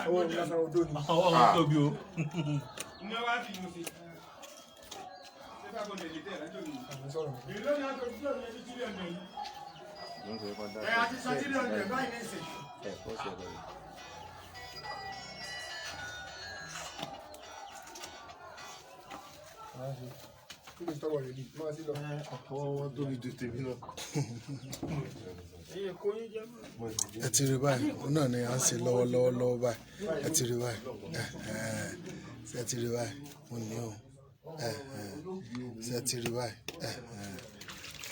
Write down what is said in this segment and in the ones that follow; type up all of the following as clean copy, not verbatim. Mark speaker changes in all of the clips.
Speaker 1: Owó lásán odó ni.
Speaker 2: Ọwọ́ wọn tóbi o.
Speaker 1: Àwọn sọ̀rọ̀.
Speaker 3: Ẹ àti sọ 300 báyìí nísìn.
Speaker 1: Kí ló tọwọ́ rẹ̀ di? Máa sí lọ.
Speaker 2: Ọwọ́ wọn tóbi ju tèmi lọ.
Speaker 4: Ẹ ti rí báyìí, òun náà ni à ń ṣe lọ́wọ́lọ́wọ́ lọ́wọ́ báyìí. Ẹ ti rí báyìí. Ẹ̀hẹ́n. Ṣé ẹ ti rí báyìí? Mo ní o. Ẹ̀hẹ́n. Ṣé ẹ ti rí báyìí? Ẹ̀hẹ́n.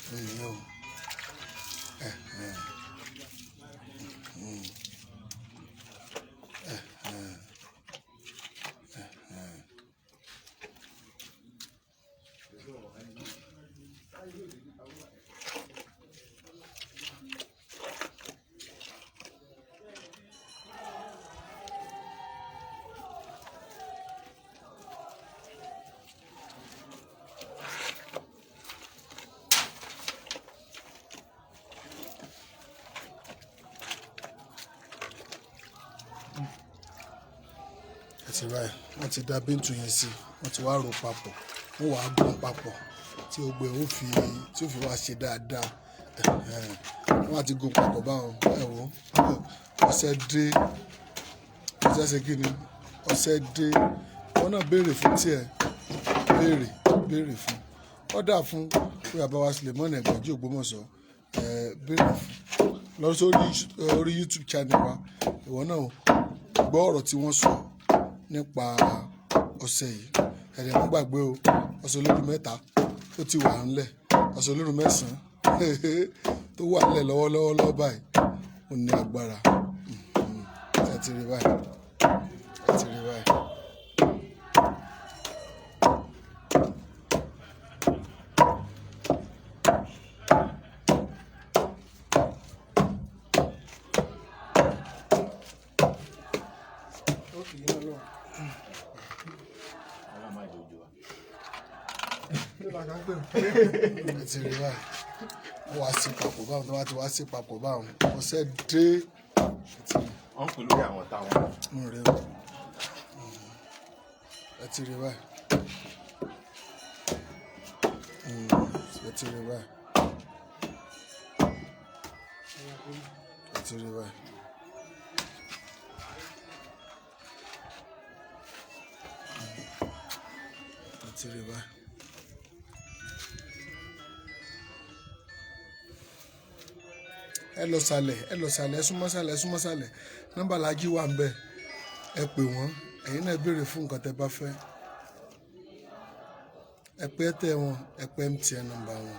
Speaker 4: Mo ní o. Ẹ̀hẹ́n. Ẹ̀hẹ́n. Ẹ̀hẹ́n. Ẹ ti báyìí, wọ́n ti da bíntù yẹn sí, wọ́n ti wá rò papọ̀, wọ́n wàá gún papọ̀ tí ó gbé ó fi tí ó fi wá ṣe dáadáa. Ẹ̀hẹ́n. Wọ́n á ti gún papọ̀ báwọn. Ẹ wò ó, ọṣẹ dé, ọṣẹ ṣe kí ni, ọṣẹ dé. Wọn náà béèrè fún tiẹ̀, béèrè béèrè fún, ọ̀dà fún pé bàbá wa Sulemon Ẹgbẹ̀jì Ògbómọ̀ṣọ́. Ẹ béèrè fún lọ sórí orí YouTube channel wa, ìwọ náà gbọ́ ọ̀rọ̀ tí wọ́n sọ nípa ọṣẹ yìí. Ẹ̀rẹ̀ mọ́ gbàgbé o, ọṣẹ olódù 3 ó ti wà ńlẹ̀, ọṣẹ olódù 9 tó wà ńlẹ̀ lọ́wọ́lọ́wọ́ lọ́wọ́ báyìí, ó ní agbára. Ẹ ti rí báyìí, ẹ ti rí báyìí.
Speaker 1: Ó kì í náà lọ. Kí ló kà ń pè?
Speaker 4: Ẹ ti rí báyìí, wọ́n wá sí papọ̀ báwọn, tó bá ti wá sí papọ̀ báwọn, ọṣẹ dé. Ẹ ti rí.
Speaker 3: Wọ́n ń pè lórí àwọn táwọn.
Speaker 4: Ń rí o. Ẹ ti rí báyìí. Ẹ ti rí báyìí. Ẹ ti rí báyìí. Ẹ ti rí báyìí. Ẹ lọ sàlẹ̀, ẹ lọ sàlẹ̀, ẹ súnmọ́ sàlẹ̀, ẹ súnmọ́ sàlẹ̀. Nọ́mbà Alhaji wà ń bẹ̀. Ẹ pè wọ́n, ẹ̀yin náà béèrè fún nǹkan tẹ́ bá fẹ́. Ẹ pè Airtel wọn, ẹ pè MTN nọ́mbà wọn.